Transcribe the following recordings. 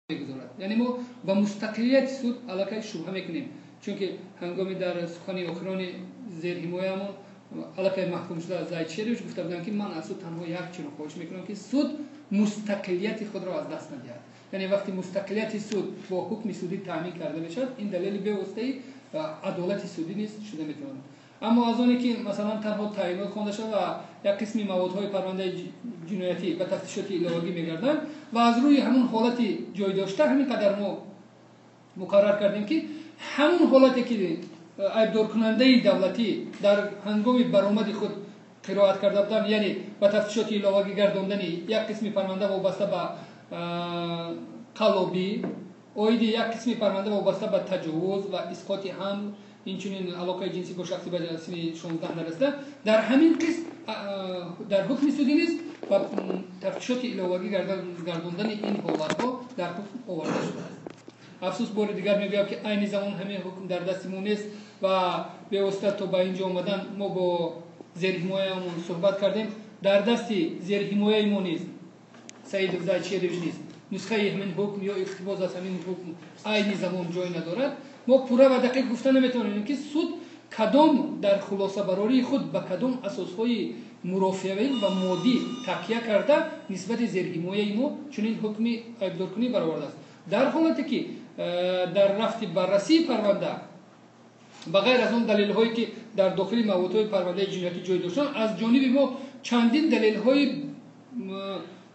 Мегузорад. Яъне мо ба мустақилияти суд аллакай шубҳа мекунем, чунки ҳангоми дар сухани охирони зерҳимояамон аллакай маҳкум шуда Зайд Шерович гуфта будам, ки ман аз суд танҳо як чиро хоҳиш мекунам, ки суд мустақилияти худро аз даст надиҳад. Яъне вақти мустақилияти суд бо ҳукми судӣ таъмин карда мешавад, ин далели бевоситаи адолати судӣ низ шуда метавонад. Аммо аз оне ки, масалан, танҳо таъйинот хонда шавад ва як қисми маводҳои парвандаи ҷиноятӣ ба тафтишоти иловагӣ мегарданд ва аз рӯи ҳамун ҳолати ҷой дошта, ҳамин қадар мо муқаррар кардем, ки ҳамун ҳолате ки айбдоркунандаи давлатӣ дар ҳангоми баромади худ қироат карда буданд, яъне ба тафтишоти иловагӣ гардондани як қисми парванда вобаста ба қаллобӣ, оиди як қисми парванда вобаста ба таҷовуз ва исқоти ҳамл, инчунин алоқаи ҷинсӣ бо шахси ба синни 16 нарасида, дар ҳамин қисм дар ҳукми судӣ низ ба тафтишоти иловагӣ гардондани ин ҳолатҳо дар ҳукм оварда шудааст. Афсӯс, бори дигар мегӯям, ки айни замон ҳамин ҳукм дар дасти мо нест ва бевосита то ба ин ҷо омадан мо бо зерҳимояамон суҳбат кардем. Дар дасти зерҳимояи мо низ, Саидов Зайд Шерович низ, нусхаи ҳамин ҳукм ё иқтибос аз ҳамин ҳукм айни замон ҷой надорад. Мо пурра ва дақиқ гуфта наметавонем, ки суд кадом дар хулосабарории худ ба кадом асосҳои мурофиавӣ ва моддӣ такя карда нисбати зерҳимояи мо чунин ҳукми айбдоркунӣ баровардааст, дар ҳолате ки дар рафти баррасии парванда, ба ғайр аз он далелҳое ки дар дохили маводҳои парвандаи ҷиноятӣ ҷой доштанд, аз ҷониби мо чандин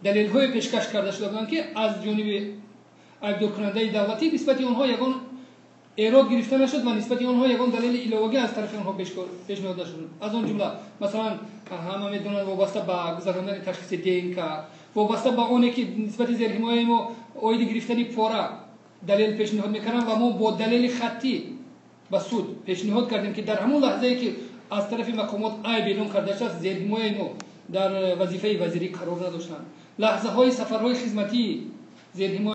далелҳое пешкаш карда шуда буданд, ки аз ҷониби айбдоркунандаи давлатӣ нисбати онҳо ягон эрод гирифта нашуд ва нисбати онҳо ягон далели иловагӣ аз тарафи онҳо пешниҳод нашуд. Аз он ҷумла, масалан, ҳама медонанд, вобаста ба гузарондани ташхиси ДНК, вобаста ба оне ки нисбати зерҳимояи мо оиди гирифтани пора далел пешниҳод мекарданд ва мо бо далели хаттӣ ба суд пешниҳод кардем, ки дар ҳамон лаҳзае ки аз тарафи мақомот айб эълон карда шудааст, зерҳимояи мо дар вазифаи вазирӣ қарор надоштанд, лаҳзаҳои сафарҳои хизматии зерҳимоя